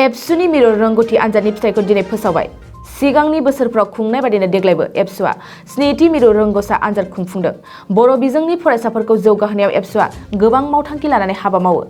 एबसुनि मिरु रोंगौथि आनजादनि फिथाइखौ दिनै फोसावबाय। सिगांनि बोसोरफ्राव खुंनाय बादिनो देग्लायबो एबसुआ 7थि मिरु रोंगौसा आनजाद खुंफुंदों। बर' बिजोंनि फरायसाफोरखौ जौगाहोनायाव एबसुआ गोबां मावथांखि लानानै हाबा मावो।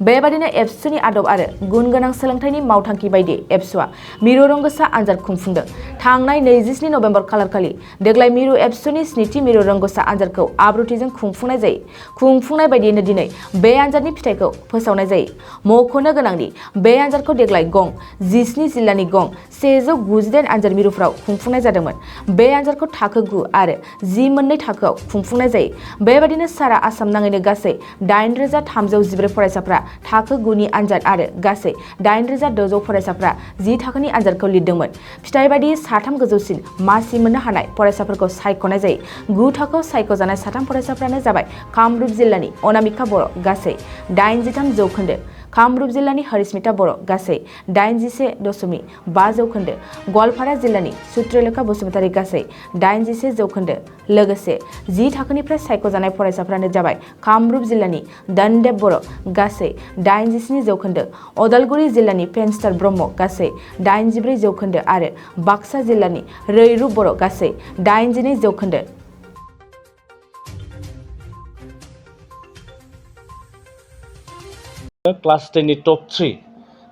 बेबादिनो एबसुनि आदब आरो गुन गोनां सोलोंथाइनि मावथांखि बायदि एबसुआ मिरु रोंगौसा आनजाद खुंफुंदों। थांनाय 27 नभेम्बर खालारखालि देग्लाय मिरु एबसुनि 7थि मिरु रोंगौसा आनजादखौ आब्रुथिजों खुंफुंनाय जायो। खुंफुंनाय बायदियैनो दिनै बे आनजादनि फिथाइखौ फोसावनाय जायो। मख'नो गोनांदि बे आनजादखौ देग्लाय गं 17 जिल्लानि गं 198 आनजाद मिरुफ्राव खुंफुंनाय जादोंमोन। बे आनजादखौ थाखो 9 आरो 10 मोननै थाखोआव खुंफुंनाय जायो। बेबादिनो सारा आसाम नाङैनो गासै 8,314 फरायसाफ्रा थाखो 9नि आनजाद आरो गासै 8,600 फरायसाफ्रा 10 थाखोनि आनजादखौ लिरदोंमोन। फिथाइ बायदियै 3 गोजौसिन मासि मोननो हानाय फरायसाफोरखौ सायख'नाय जायो। 9 थाखोआव सायख'जानाय 3 फरायसाफ्रानो जाबाय कामरुप जिल्लानि अनामिका बर' गासै 83%, कामरुप जिल्लानि हरिस्मिता बर' गासै 81.5%, गवालपारा जिल्लानि चित्रलेखा बसुमतारी गासै 81%, लोगोसे 10 थाखोनिफ्राय सायख'जानाय फरायसाफ्रानो जाबाय कामरुप जिल्लानि दानदेब बर' गासै 87%, अदालगुरि जिल्लानि पेनस्टार ब्रह्म गासै 84% आरो बाक्सा जिल्लानि रैरुब बर' गासै 82%। क्लास 10नि टप 3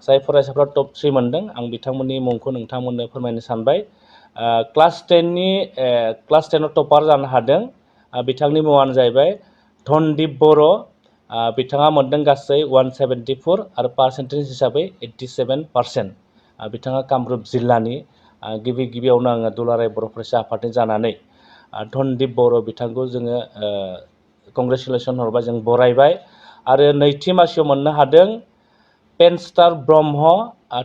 जाय फरायसाफ्रा टप 3 मोनदों आं बिथांमोननि मुंखौ नोंथांमोननो फोरमायनो सानबाय। क्लास 10आव टपार जानो हादों बिथांनि मुङानो जाहैबाय धनदीप बर'। बिथाङा मोनदों गासै 174 आरो पार्सेन्टेज हिसाबै 87%। बिथाङा कामरुप जिल्लानि। गिबियावनो आङो दुलाराय बर' फरायसा आफादनि जानानै धनदीप बर' बिथांखौ जोङो कंग्रेचुलेसन हरबाय, जों बरायबाय। आरो नैथि मासियाव मोननो हादों पेनस्टार ब्रह्म,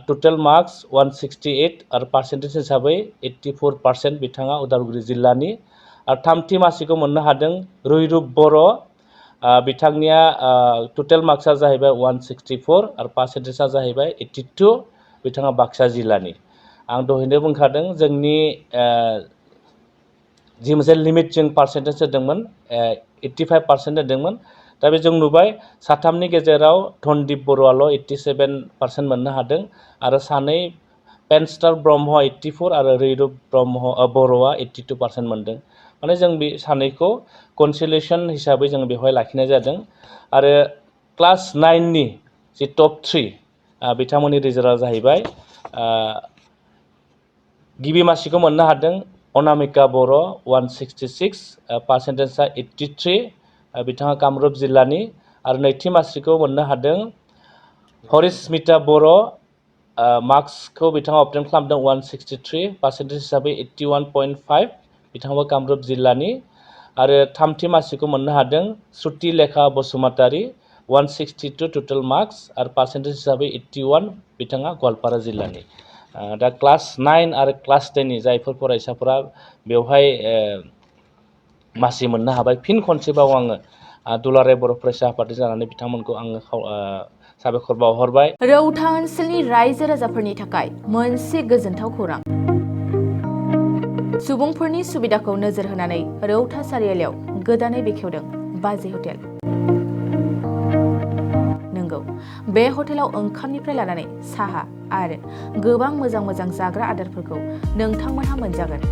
टटेल मार्क्स 168 आरो पार्सेन्टेज हिसाबै 84%। बिथाङा उदालगुरि जिल्लानि। आरो थामथि मासिखौ मोननो हादों रैरुब बर'। बिथांनिया टटेल मार्क्सआ जाहैबाय 164 आरो पार्सेन्टेजआ जाहैबाय 82। बिथाङा बाक्सा जिल्लानि। आं दहायनो बुंखादों जोंनि जि मोनसे लिमिट जों पार्सेन्टेज होदोंमोन 85% होदोंमोन। दा बे जों नुबाय साथामनि गेजेराव धनदीप बर'आल' 87% मोननो हादों आरो सानै पेनस्टार ब्रह्म 84 आरो रैरुब बर'आ 82% मोनदों। माने जों बे सानैखौ कनसोलेसन हिसाबै जों बेवहाय लाखिनाय जादों। आरो क्लास 9नि जि टप 3 बिथांमोननि रिजाल्टआ जाहैबाय गिबि मासिखौ मोननो हादों अनामिका बर' 166, पार्सेन्टेजआ 83। बिथाङा कामरुप जिल्लानि। आरो नैथि मासिखौ मोननो हादों हरिस्मिता बर'। मार्क्सखौ बिथाङा अबटेन खालामदों 163, पार्सेन्टेज हिसाबै 81.5। बिथाङाबो कामरुप जिल्लानि। आरो थामथि मासिखौ मोननो हादों श्रुतिलेखा बसुमतारी 162 टटेल मार्क्स आरो पार्सेन्टेज हिसाबै 81। बिथाङा गवालपारा जिल्लानि। दा क्लास 9 आरो क्लास 10नि जायफोर फरायसाफोरा बेवहाय मासि मोननो हाबाय, फिन खनसेबाव आङो दुलाराय बर' फरायसा आफादनि जानानै बिथांमोनखौ आङो साबायखर बावहरबाय। रौता ओनसोलनि रायजो राजाफोरनि थाखाय मोनसे गोजोनथाव खौरां। सुबुंफोरनि सुबिदाखौ नोजोर होनानै रौता सारियालियाव गोदानै बेखेवदों बाजै हटेल। नंगौ, बे हटेलाव ओंखामनिफ्राय लानानै साहा आरो गोबां मोजां जाग्रा आदारफोरखौ नोंथांमोनहा मोनजागोन।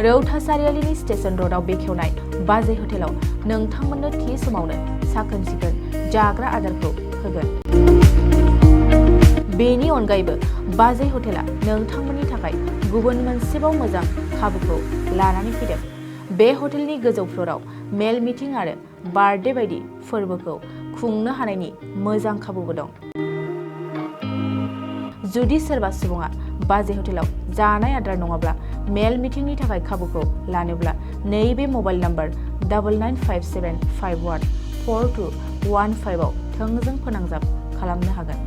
रौता सारियालिनि स्टेशन र'डआव बेखेवनाय बाजै हटेलाव नोंथांमोननो थि समावनो साखोन सिखोन जाग्रा आदारखौ होगोन। बेनि अनगायैबो बाजै हटेला नोंथांमोननि थाखाय गुबुन मोनसेबाव मोजां खाबुखौ लानानै फैदों। बे हटेलनि गोजौ फ्ल'राव मेल मिटिं आरो बार्थडे बायदि फोरबोखौ खुंनो हानायनि मोजां खाबुबो दं। जुदि सोरबा सुबुङा बाजै हटेलाव जानाय आदार नङाब्ला मेल मिटिंनि थाखाय खाबुखौ लानोब्ला नैबे मबाइल नाम्बार 9957514215 आव थोंजों फोनांजाब खालामनो हागोन।